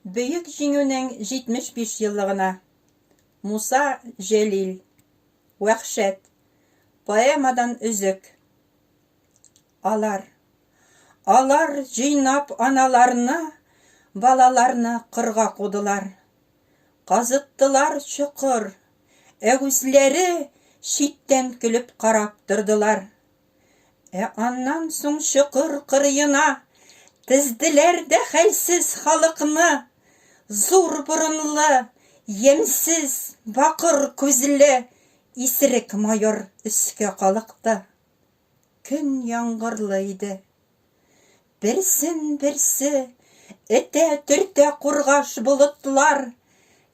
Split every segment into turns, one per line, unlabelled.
Бөек Җиңүнең 75 еллыгына. Муса Җәлил. Вәхшәт. Поэмадан өзек. Алар. Алар җыйнап аналарны, балаларны кырга кудылар. Казыттылар чокыр, ә үзләре читтән көлеп карап тордылар. Ә аннан соң чокыр кырыена Тезделәр дә хәлсез халыкны. Зур борынлы, ямьсез, бакыр күзле Исерек майор өскә калыкты. Көн яңгырлы иде. Берсен-берсе этә-төртә кургаш болытлар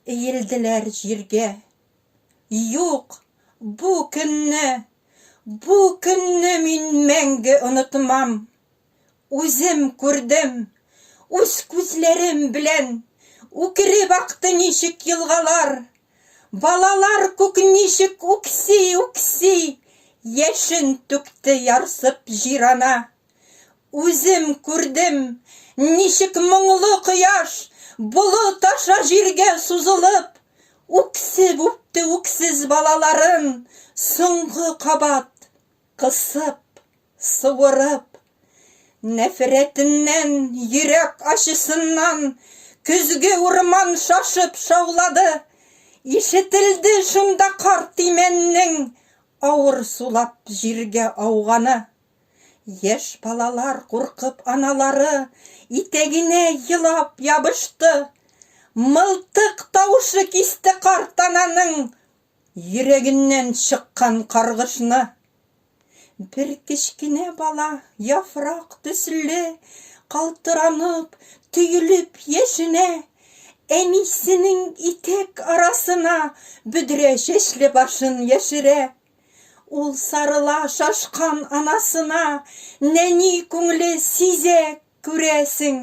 Иелделәр җиргә. Юк, бу көнне, бу көнне мин мәңге онытмам. Үзем күрдем, үз күзләрем белән үкереп акты ничек елгалар. Балалар күк ничек үкси-үкси яшен түкте ярсып җир-ана. Үзем күрдем, ничек моңлы кояш болыт аша җиргә сузылып, үксеп үпте үксез балаларын соңгы кабат, кысып, суырып. Нәфрәтеннән, йөрәк ачысыннан көзге урман шашып шаулады. Ишетелде шунда карт имәннең авыр сулап җиргә ауганы. Яшь балалар куркып аналары итәгенә елап ябышты. Мылтык тавышы кисте карт ананың йөрәгеннән чыккан каргышны. Бер кечкенә бала яфрак төсле калтыранып, төелеп яшенә, әнисенең итәк арасына бөдрә чәчле башын яшерә. Ул сарыла шашкан анасына, нәни күңле сизә, күрәсең.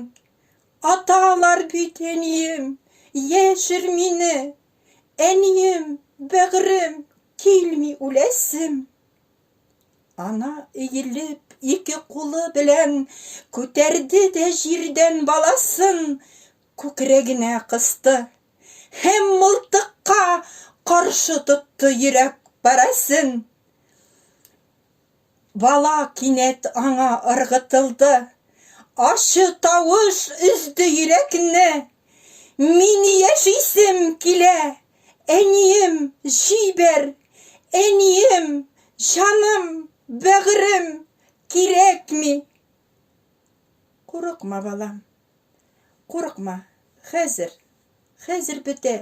Аталар бит, әнием, яшер мине, әнием, бәгърем, килми үләсем. Ана иелеп, ике кулы белән күтәрде дә җирдән баласын күкрәгенә кысты. Һәм мылтыкка каршы тотты йөрәк парәсен. Бала кинәт аңа ыргытылды. Ачы тавыш өзде йөрәкне. Мин яшисем килә, әнием, җибәр, әнием, җаным, бәгърем, кирәкми. Курыкма, балам, Курыкма, хәзер, хәзер бетә.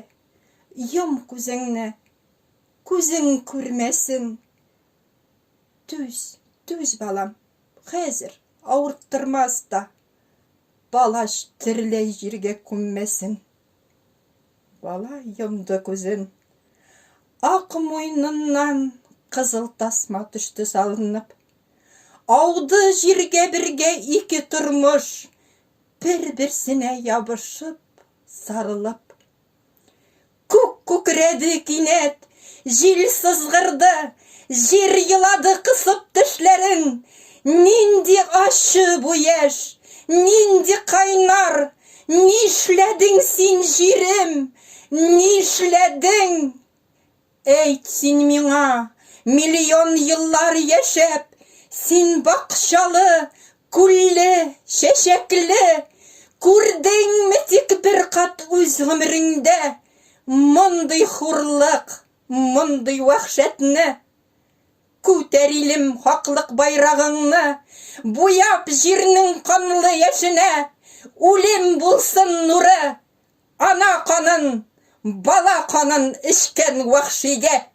Йом күзеңне, күзең күрмәсен. Түз, түз, балам, хәзер авырттырмас та. Палач тереләй җиргә күммәсен. Бала йомды күзен. Ак муеныннан кызыл тасма төште салынып. Ауды җиргә бергә ике тормыш, бер-берсенә ябышып, сарылып. Күк күкрәде кинәт, җил сызгырды, җир елады кысып тешләрен. Нинди ачы бу яшь, нинди кайнар, нишләдең син, җирем, нишләдең? Әйт син миңа, миллион еллар яшәп, син бакчалы, күлле, чәчәкле, күрдеңме тик бер кат үз гомереңдә мондый хурлык, мондый вәхшәтне? Күтәр, илем, хаклык байрагыңны, буяп җирнең канлы яшенә, үлем булсын нуры, Ана канын, бала канын эчкән вәхшигә.